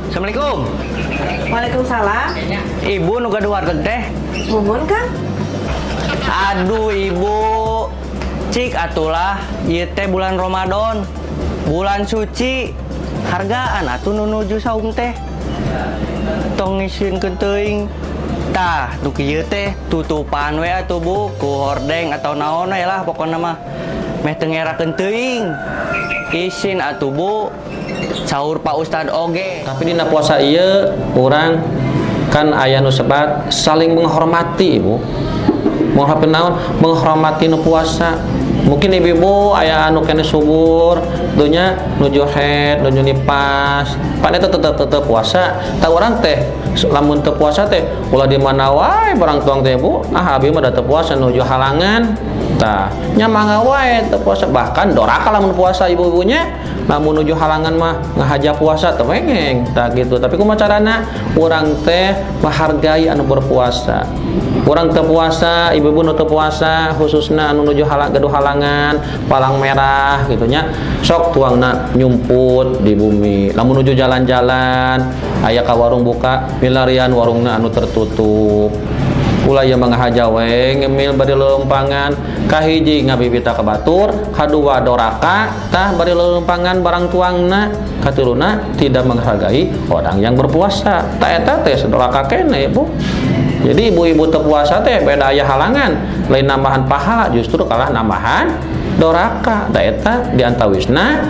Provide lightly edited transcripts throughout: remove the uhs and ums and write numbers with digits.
Assalamualaikum. Waalaikumsalam. Ibu nu gaduh warteg teh. Muhun, Kang. Aduh, Ibu. Cik atulah, ieu teh bulan Ramadan. Bulan suci. Hargaan atuh nu nuju saum teh. Tong ngisinkeun teuing. Tah, nu kieu teh tutupan we atuh, Bu, ku hordeng atau naon we lah pokona mah. Meh teu ngerakeun teuing. Isin atuh, Bu. Saur Pak Ustad oge. Tapi dina puasa ieu urang kan aya nu sebat saling menghormati, Ibu. Menghormati naon? Menghormati nu puasa. Mungkin ibu-ibu aya anu keneh subur, dunya nuju haid, nuju nipas. Pan eta tetep tetep puasa. Tah, urang teh lamun teu puasa teh ulah di mana wae barang tuang teh, Bu. Ah, abi mah da teu puasa, nuju halangan. Tah, nya mangga wae teu puasa, bahkan doraka lamun puasa ibu-ibunya, lamun nuju halangan mah ngahaja puasa teu wengeng. Tah, gitu. Tapi kumaha carana urang teh menghargai anu berpuasa? Urang teu puasa, ibu-ibu nu teu puasa, khususna anu nuju halang, gaduh halangan, palang merah gitu nya, sok tuangna nyumput di bumi. Lamun nuju jalan-jalan aya ka warung buka, milarian warungna anu tertutup. Ulah ieu mah ngahaja we ngemil bari leuleumpangan. Kahiji, ngabibita ka batur, kadua, doraka tah bari leuleumpangan barang tuangna, katiluna, tidak menghargai orang yang berpuasa. Tah, eta teh doraka keneh, Bu. Jadi ibu-ibu teu puasa teh beda aya halangan, lain nambahan pahala, justru kalah nambahan doraka. Da eta diantawisna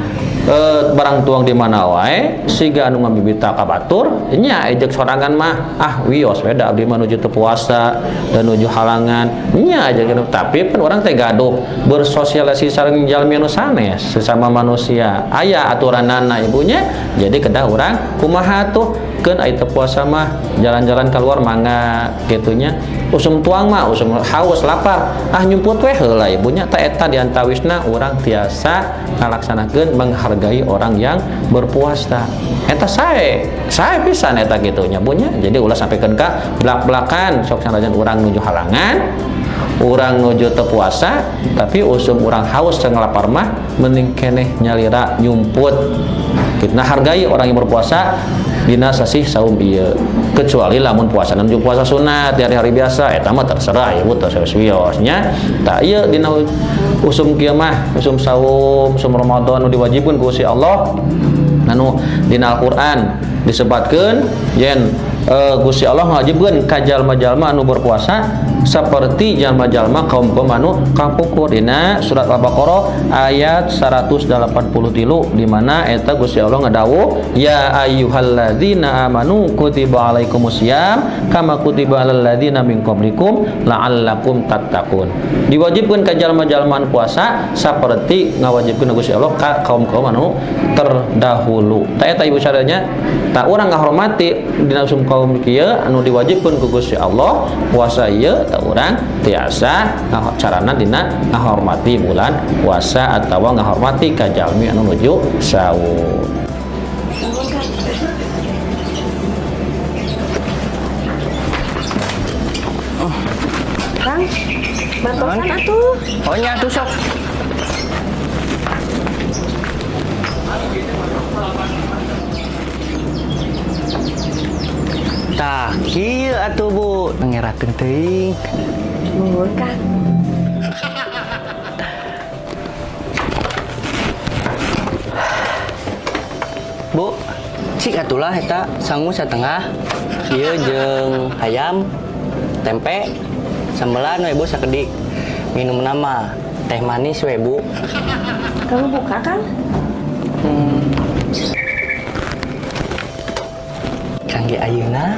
barang tuang di mana wae siga anu ngabibita ka batur nya, ejek sorangan mah, ah, wios we da abdi mah nuju teu puasa dan nuju halangan nya aja gitu. Tapi pan urang teh gaduh bersosialisasi sareng jalmi anu sanes, sesama manusia aya aturanana, ibunya. Jadi kedah urang kumaha tuh keun aya teu puasa mah jalan-jalan keluar mangga gitunya. Usum tuang mah, usum haus lapar, ah, nyumput we heula, ibunya. Tah, eta diantawisna urang tiasa ngalaksanakeun menghargai orang yang berpuasa. Eta sae sae pisan eta kitu nya, Bu, nya. Jadi ulah sampaikan ka belak-belakan. Sok sanajan urang nuju halangan, urang nuju teu puasa, tapi usum urang haus jeung lapar mah mending keneh nyalira nyumput gitu. Nah, hargai orang yang berpuasa dina sasih saum ieu, kecuali lamun puasa nuju puasa sunat di hari-hari biasa, eta mah terserah ibu, terserah wios nya. Tah, ieu dina usum kieu mah, usum saum, usum Ramadan nu diwajibkeun ku Gusti Allah, anu dina Al-Qur'an disebutkeun yen Gusti Allah ngawajibkeun ka jalma-jalma anu berpuasa seperti jalma-jalma kaum-kaum anu kapungkur, dina surat Al-Baqarah ayat 183, di mana eta Gusti Allah ngadawuh, ya ayyuhalladzina amanu kutiba alaikumusiyam kama kutiba alal ladzina min qablikum la'allakum tattaqun. Diwajibkeun ka jalma-jalma anu puasa seperti ngawajibkeun Gusti Allah ka kaum-kaum anu terdahulu. Tah, eta, Ibu sadayana. Tah, urang ngahormati dina usum kaum kieu anu diwajibkeun ku Gusti Allah puasa ieu. Tah, urang tiasa carana dina ngahormati bulan puasa atawa ngahormati ka jalmi anu nuju saum. Nuhun, Kang. Kang, bantosan atuh. Oh nya atuh, sok. Tah, kieu atuh, Bu, ngerakeun teuing. Nuhun, Kang. Bu, cik atulah eta sangu satengah. Ieu jeung hayam, tempe, sambelan we, Bu, sakedik. Minum nama teh manis we, Bu. Kamu buka, Kang? Kangge ayeuna.